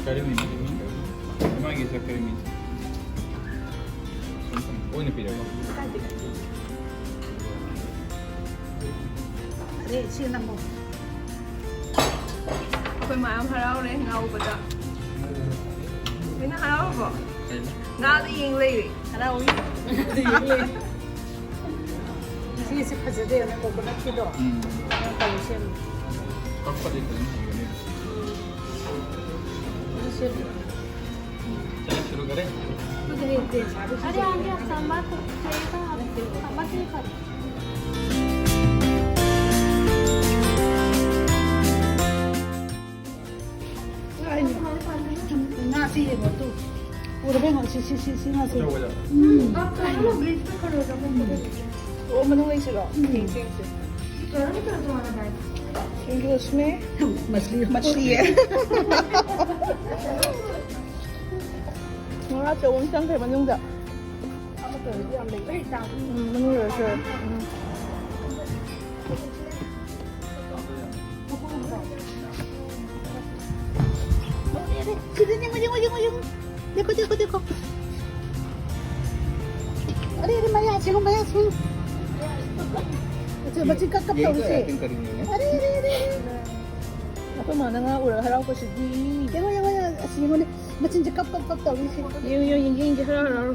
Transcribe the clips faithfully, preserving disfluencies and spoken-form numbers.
ꯀꯔꯤ ꯃꯤꯡ? ꯃꯥꯒꯤ ꯆꯠꯈ꯭ꯔꯦ ꯃꯤꯡ꯫ ꯑꯣꯏꯅ ꯄꯤꯔꯒ꯫ ꯑꯗꯩ ꯁꯤ ꯅꯝꯃꯣ꯫ ꯑꯩꯈꯣꯏ ꯃꯌꯥꯝ ꯍꯔꯥꯎꯔꯦ ꯉꯥ ꯎꯕꯗ꯫ ꯃꯤꯅ ꯍꯔꯥꯎꯔꯕꯣ? ꯀꯩꯅꯣ? ꯉꯥꯗ ꯌꯦꯡ ꯂꯩꯔꯦ꯫ ꯍꯔꯥꯎꯏ꯫ ꯁꯤꯁꯦ ꯐꯖꯗꯦ, ꯀꯣꯀꯣꯅꯠꯀꯤꯗꯣ꯫ ꯎꯝ꯫ ꯅꯪ ꯀꯂꯔ ꯁꯦꯝꯃꯣ꯫ ꯀꯛꯄꯗꯤ ꯐꯖꯅ ꯍꯩꯒꯅꯤ꯫ ꯎꯝ꯫ ꯁꯦꯝꯃꯣ꯫ चलो शुरू करें। अरे आंटी, आप सांभर तो चाहिए था, आप सांभर चाहिए था। ꯉꯥꯁꯤ ꯌꯦꯡꯉꯣ ꯇꯨ꯫ ꯎꯔꯕ ꯌꯦꯡꯉꯣ, ꯁꯤ, ꯁꯤ, ꯁꯤ, ꯁꯤ ꯉꯥꯁꯤ꯫ ꯑꯆꯧꯕꯗ꯫ ꯎꯝ꯫ ꯑꯣ, ꯃꯅꯨꯡ ꯂꯩꯁꯤꯔꯣ? ꯎꯝ꯫ ꯌꯦꯡꯁꯤ, ꯌꯦꯡꯁꯤ꯫ ꯏꯪꯂꯤꯁꯅꯦ꯫ ꯃꯁꯂꯤ꯫ ꯃꯁꯂꯤ꯫ ꯉꯥ ꯑꯆꯧꯕ ꯑꯃ ꯆꯪꯈ꯭ꯔꯦ ꯃꯅꯨꯡꯗ꯫ ꯎꯝ, ꯃꯅꯨꯡꯗ ꯆꯪꯈ꯭ꯔꯦ꯫ ꯎꯝ꯫ ꯁꯤꯗ ꯌꯦꯡꯉꯣ, ꯌꯦꯡꯉꯣ, ꯌꯦꯡꯉꯣ, ꯌꯦꯡꯉꯣ꯫ देखो, देखो, देखो। अरे, अरे, मैं यहाँ से हूँ, मैं यहाँ से हूँ। अच्छा, बच्ची कब, कब यही तो तोड़ी से? Acting करेंगे ना। अरे, अरे, अरे, अरे। ꯑꯩꯈꯣꯏ ꯃꯥꯅ ꯉꯥ ꯎꯔꯒ ꯍꯔꯥꯎꯕꯁꯤꯗꯤ꯫ ꯌꯦꯡꯉꯣ, ꯌꯦꯡꯉꯣ, ꯌꯦꯡꯉꯣ꯫ ꯑꯁ, ꯌꯦꯡꯉꯣꯅꯦ꯫ ꯃꯆꯤꯟꯁꯦ ꯀꯞ, ꯀꯞ, ꯀꯞ ꯇꯧꯔꯤꯁꯦ꯫ ꯌꯦꯡꯉꯨ, ꯌꯦꯡꯉꯨ, ꯌꯦꯡꯒꯦ, ꯍꯔꯥꯎ, ꯍꯔꯥꯎ꯫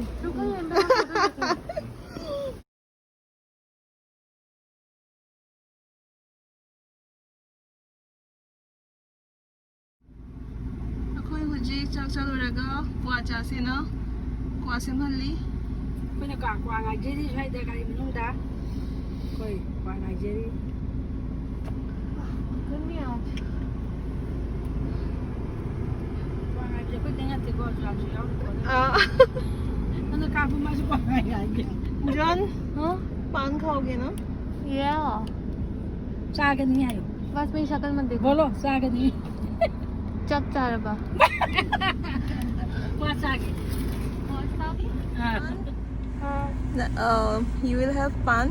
ꯑꯩꯈꯣꯏ ꯍꯧꯖꯤꯛ ꯆꯥꯛ ꯆꯥ ꯂꯣꯏꯔꯒ ꯀ꯭ꯋꯥ ꯆꯥꯁꯦꯅ ꯀ꯭ꯋꯥ ꯁꯦꯝꯍꯜꯂꯤ꯫ ꯑꯩꯈꯣꯏꯅ ꯀ꯭ꯋꯥ, ꯀ꯭ꯋꯥ ꯉꯥꯏꯖꯔꯤ ꯁ꯭ꯋꯥꯏꯗ ꯒꯥꯔꯤ ꯃꯅꯨꯡꯗ꯫ ꯑꯩꯈꯣꯏ ꯀ꯭ꯋꯥ ꯉꯥꯏꯖꯔꯤ꯫ ꯀ꯭ꯋꯥ ꯉꯥꯏꯕꯁꯦ ꯑꯩꯈꯣꯏ ꯈꯛꯇ ꯅꯠꯇꯦꯀꯣ, ꯖꯣꯟꯁꯨ ꯌꯥꯎꯔꯤꯀꯣ꯫ ꯑꯥ꯫ ꯑꯗꯣ ꯀꯥ ꯄꯨꯝꯕꯁꯨ ꯀ꯭ꯋꯥ ꯉꯥꯏ ꯉꯥꯏꯒꯦ꯫ जॉन, हाँ? पान खाओगे ना? Yeah। ꯆꯥꯒꯅꯤ ꯍꯥꯏꯌꯣ꯫ बस मेरी शक्ल मत देखो। बोलो, ꯆꯥꯒꯅꯤ꯫ ꯆꯥꯛ ꯆꯥꯔꯕ? ꯀ꯭ꯋꯥ ꯆꯥꯒꯦ꯫ ꯀ꯭ꯋꯥ ꯆꯥꯒꯦ? ꯑꯥ꯫ हाँ । न-, अ, you will have पान?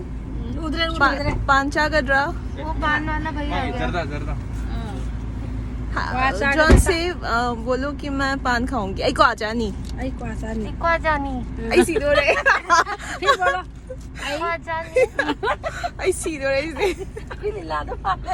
ꯎꯗ꯭ꯔꯦ, ꯎꯗ꯭ꯔꯦ꯫ पान ꯆꯥꯒꯗ꯭ꯔꯥ? वो पान वाला भैया आ गया। जर्दा, जर्दा। ꯑꯥ꯫ ꯋꯥ ꯆꯥꯒꯗꯕ ꯖꯣꯟꯁꯦ, ꯑ, ꯕꯣꯂꯣ ꯀꯤ ꯃꯥ ꯄꯥꯟ ꯈꯥꯎꯒꯦ꯫ ꯑꯩ ꯀ꯭ꯋꯥ ꯆꯥꯅꯤ꯫ ꯑꯩ ꯀ꯭ꯋꯥ ꯆꯥꯅꯤ꯫ ꯀ꯭ꯋꯥ ꯆꯥꯅꯤ꯫ ꯑꯩ ꯁꯤꯗꯣꯔꯦ꯫ ꯐꯤꯔ ꯕꯣꯂꯣ꯫ ꯑꯩ ꯀ꯭ꯋꯥ ꯆꯥꯅꯤ꯫ ꯑꯩ ꯁꯤꯗꯣꯔꯦ ꯑꯩꯁꯦ꯫ ꯑꯩꯈꯣꯏ ꯂꯤꯂꯥꯗꯣ ꯃꯥꯜꯂꯦ꯫